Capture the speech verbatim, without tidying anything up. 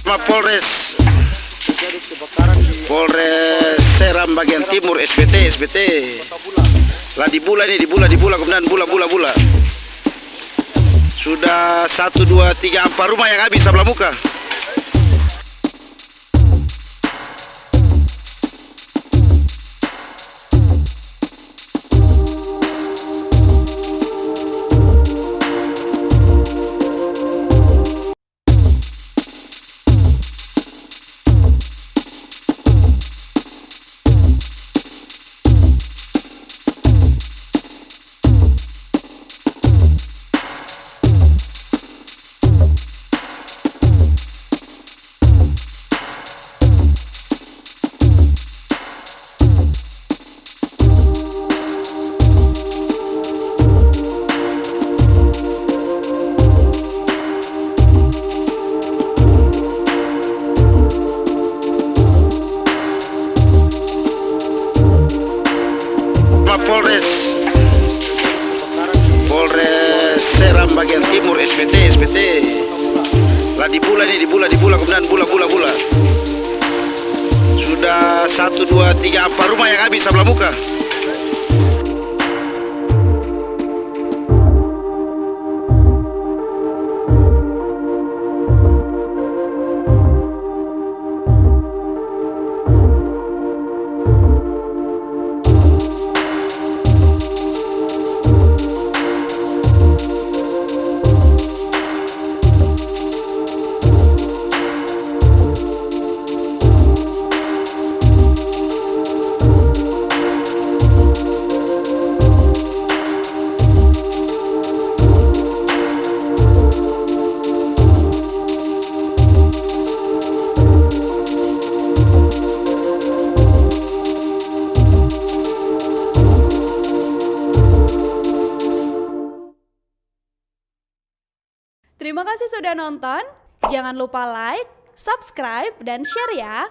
Polres, Polres Seram bagian timur, S B T, S B T. Lah di bula ini, di bula, di bula, komandan, bula, bula, bula. Sudah satu, dua, tiga, ampa rumah yang abis sabla muka. Polres, Polres Seram bagian timur, S B T, S B T. Lah di bula ini, di bula, di bula, komandan, bula, bula, bula. Sudah satu, dua, tiga, ampa rumah yang abis sabla muka. Terima kasih sudah nonton. Jangan lupa like, subscribe, dan share ya.